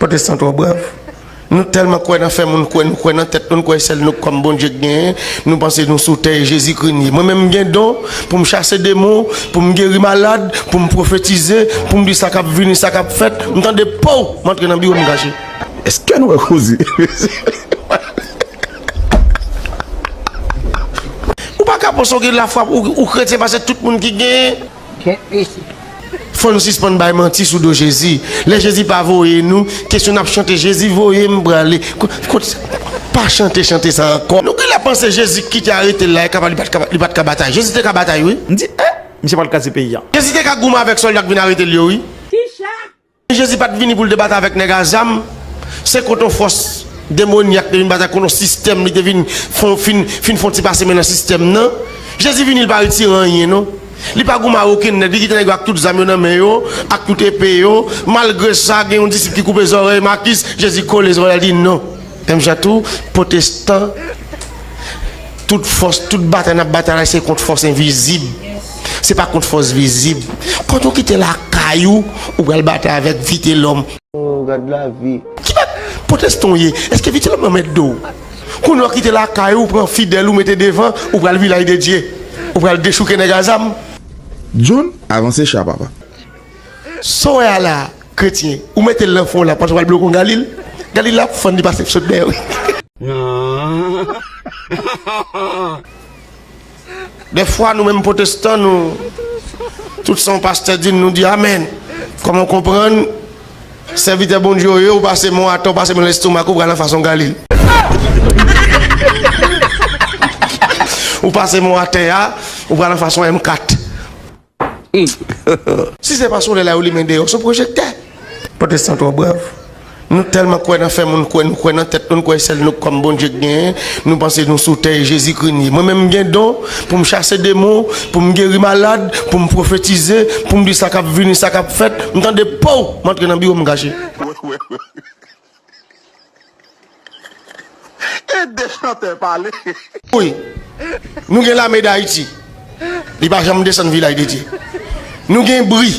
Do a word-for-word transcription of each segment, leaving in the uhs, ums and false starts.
Pwotestan twò brav. Nou tèlman kwè nan fè moun kwè, nou kwè nan tèt nou, nou kwè sèl nou kòm Bondye k genyen, nou panse nou sou tè e Jezikri n ye. Mwen menm m gen don pou m chase demon, pou m geri malad, pou m pwofetize, pou m di sa k ap vini, sa k ap fèt. M tande pow, m antre nan biwo m gaje. Èske nou wè koze? Ou pa ka panse w gen lafwa, ou, ou kretyen pase tout moun ki genyen. Kèt mesye. Fò n sispann bay manti sou do Jezi. Lè Jezi pa voye nou, kesyon n ap chante, Jezi voye m prale. Ko-, kot-, pa chante chante sa ankò. Nou genlè panse Jezi ki te arete l la, li pa, li pa t ka, li pa t ka batay. Jezi te ka batay, wi. M di, eh, misye pral kraze peyi a. Jezi te ka goumen avèk sòlda k vin arete l yo, wi. Jezi pa t vini pou l te batay avèk nèg a zam. Se kont yon fòs demonyak te vin batay, kont yon sistèm li te vin fon, fin, fin fon ti pase men nan sistèm nan. Jezi vini, li pa retire anyen, non. Li pa goumen a okenn nèg, li kite nèg yo ak tout zam yo nan men yo, ak tout epe yo. Malgre sa, gen yon disip ki koupe zòrèy Makis, Jezi kole zòrèy, li di non. Menm jan tou, pwotestan, tout fòs, tout batay n ap batay la, se kont fòs envizib. Se pa kont fòs vizib. Kont ou kite lakay ou, ou pral batay avèk Vitelòm. Oh, gad lavi. Ki bat pwotestan w ye? Èske Vitelòm nan mèt do w? Kounye w kite lakay ou, pran fidèl ou, mete devan, ou pral vilaj de Dye. Ou pral dechouke nèg a zam. John, avanse cha, papa. Sa w wè a la, kretyen, ou mete l nan fon la, panse w al bloke yon Galil. Galil la ap fann li pase sot dèyè w. Dèfwa, nou menm pwotestan, nou, tout sa yon pastè di n, nou di amèn. Kòman w konprann, sèvitè Bondye w ye, ou pase men w atè, ou pase men w lestomak, ou pral anfas yon Galil. Ou pase men w atè a, ou pral anfas yon M kat. Si se pa solèy la yo limen deyò, se pwojektè. Pwotestan twò brav. Nou tèlman kwè nan fè moun kwè, nou kwè nan tèt nou, nou kwè sèl nou kòm Bondye k genyen, nou panse nou sou tè e Jezikri n ye. Mwen menm m gen don pou m chase demon, pou m geri malad, pou m pwofetize, pou m di sa k ap vini, sa k ap fèt. M tande pow, m antre nan biwo m gaje. Ede chantè pale. Wi. Nou gen Lame d Ayiti. Li pa janm desann Vilaj de Dye. Nou gen bri.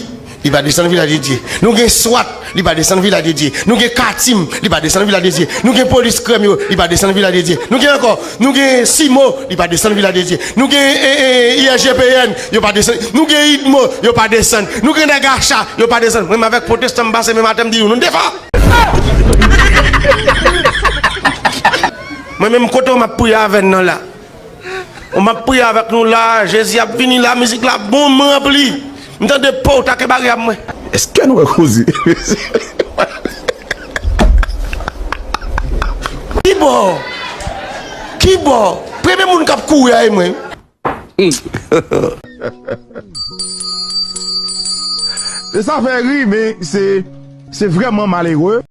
Li pa desann Vilaj de Dye. Nou gen swat. Li pa desann Vilaj de Dye. Nou gen Katim. Li pa desann Vilaj de Dye. Nou gen polis krèm yo. Li pa desann Vilaj de Dye. Nou gen ankò. Nou gen Simo. Li pa desann Vilaj de Dye. Nou gen, e, e, I S G P N. Yo pa desann. Nou gen idmo. Yo pa desann. Nou gen nèg acha. Yo pa desann. Mwen menm avèk pwotestan m pase menm atè m di nou, nou devan. Mwen menm kote w m ap priye avè n nan la. W m ap priye avèk nou la, Jezi ap vini la, mizik la bon, m ranpli. M tande pow, take bagay ap mwen. Èske nou wè koze? Kibò? Kibò? Premye moun k ap kouri a e mwen. E sa fè ri, men se, se vrèman malere.